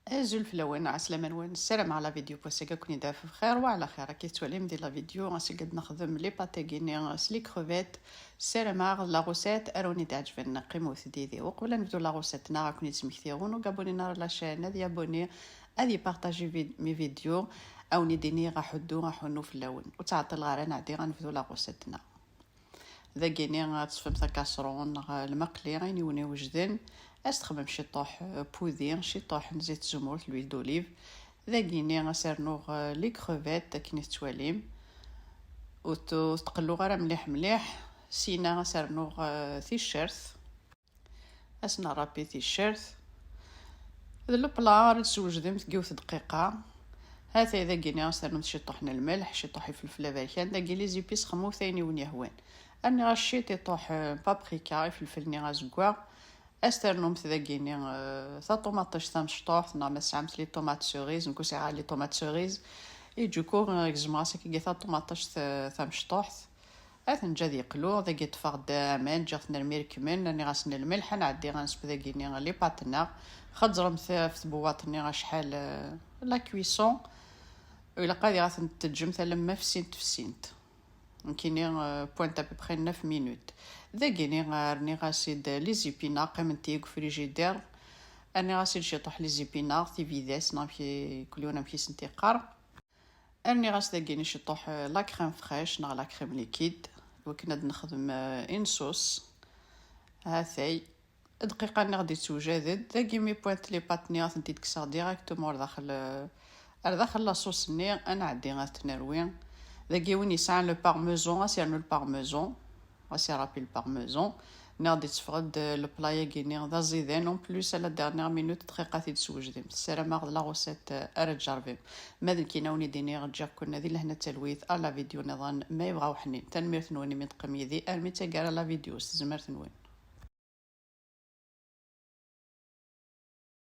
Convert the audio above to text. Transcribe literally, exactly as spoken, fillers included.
Azul fell-awen, ɛeslama-nwen, ssarameɣ la vidéo n wass-agi ad ken-id-taf bxir wa ɛla xir. Akka tettwalim di la vidéo, ass-agi ad nexdem les pâtes-agi-nni s les crevettes. Ssarameɣ la recette ara wen-id-iɛeǧben, qqimet yid-i. Uqbel ad nebdu la recette-nneɣ, ad ken-id-smektiɣ win ur abonné ara la chaîne, ad yabonné, ad ypartaji vid-, mes vidéos, ad wen-id-iniɣ aḥuddu, aḥunnu fell-awen. Ur ttɛeṭṭileɣ ara, ad nɛeddi ad nebdu la recette-nneɣ. Dagini ad teṣfem takasrun neɣ lmaqli, ayen i wen-iwejden. Ad s-txemmem ciṭuḥ, euh, pudi, ciṭuḥ n zit tzumurt, l'huile d'olive. Dagini ad s-rnuɣ, euh, les crevettes akken i tettwalim. Ur t-, ur t-tqelluɣ ara mliḥ mliḥ. Sina ad s-rnuɣ, euh, ticcert. Ad s-nrapi ticcert. D lepla ara d-swejdemt deg yiwet dqiqa. Hatay dagini ad s-ternumt ciṭuḥ n lmelḥ, ciṭuḥ ifelfel aberkan, dagi les épices xemmut ayen i wen-yehwan. Rniɣ-as ciṭuḥ, euh, paprika, ifelfel-nni azeggaɣ. Ad s-ternumt dagini, euh, taṭumaṭict tamecṭuḥt, neɣ ma tesɛamt les tomates cerises, nekk ur sɛiɣ ara les tomates cerises. Et du coup, euh, gezmeɣ-as akkagi taṭumaṭict, euh, tamecṭuḥt. Ad t-neǧǧ ad yeqlu, dagi ṭṭfeɣ-d aman, ǧǧiɣ-ten armi rekmen, rniɣ-asen lmelḥ, ad nɛeddi ad nesbedd dagini les pâtes-nneɣ. Xeẓẓremt ɣef tbewwaṭ-nni acḥal, euh, la cuisson. Ilaq ad, ad tent-teǧǧemt alamma fsint fsint. Nekkini, euh, pwant à peu près neuf minutes. Dagini, euh, rniɣ-as-id les épinards, qqiment-iyi deg ufrijidir. Rniɣ-as-id ciṭuḥ les épinards, tibidas, neɣ amek i, kul yiwen amek i sent-iqqar. Rniɣ-as dagini ciṭuḥ, euh, la crème fraîche neɣ la crème liquide, iwakken ad nexdem, euh, une sauce. Hatay, dqiqa-nni ɣ-d-yettewjad-d. Dagi mi pwant les pâtes-nni, ad tent-id-kkseɣ directement ar daxel, euh, ar daxel la sauce-nni, ad nɛeddi ad ten-nerwi. Dagi win yesɛan le parmesan, ad s-yernu le parmesan. Ad s-irapi le parmesan. Nniɣ-d yetteffeɣ-d lepla-agi-nni d aẓidan. En plus, à la dernière minute, dqiqa ad t-id-swejdemt. Ssarameɣ d la recette ara tjerrbem. Ma d nekkini ad wen-id-iniɣ, ǧǧiɣ-ken di lehna d talwit, ar la vidéo niḍen, ma yebɣa uḥnin. Tanemmirt-nwen imi d-teqqim yid-i armi d taggara la vidéo, s tezmert-nwen.